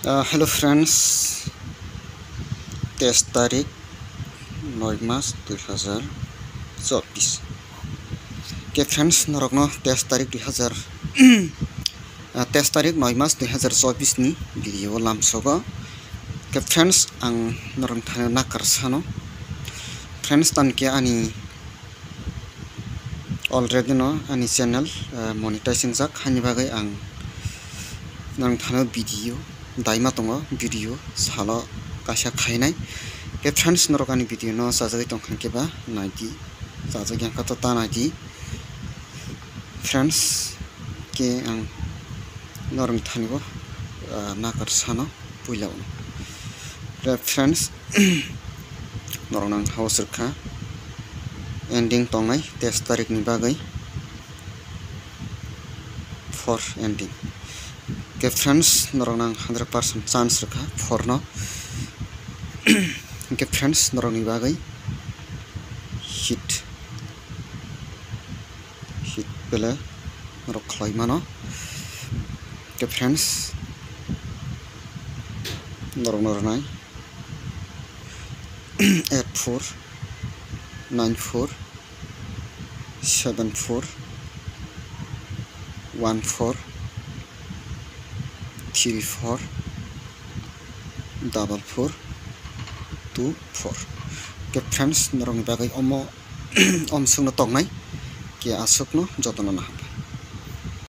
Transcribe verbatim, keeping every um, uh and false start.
Ah, hello friends, teis tarik noi mas dui hazar chobbish. Ke friends, norokno teis tarik dui hazar, ah, teis tarik noi mas dui hazar chobbish ni video o lamsogo. Ke friends, ang norok thani nakar sano. Friends, tan ke ani already no ani channel, ah, monetize wngjak, hani bagwi ang nang thano video daima tongo, video salo kaisa khainai. Ke friends, norok ani video no chajagwi tongkha khe ba naidi, chajak yang kha to ta naidi. Friends, ke ang norok thani bo, ah, nakar sano puila uno. Re friends, norok nang house rwkha ending tongnai teis tarik ni bagwi four ending. Ke friends, norok nang hundred percent chance rwkha four no. Ke friends, norok ni bagwi hit, hit pele norok khlai mano. Ke friends, norok norok nai eight four nine four seven four one four three four double four two four. Ke friends, norokni bagwi omo omsukno toknai, ke aswkno jotono naham.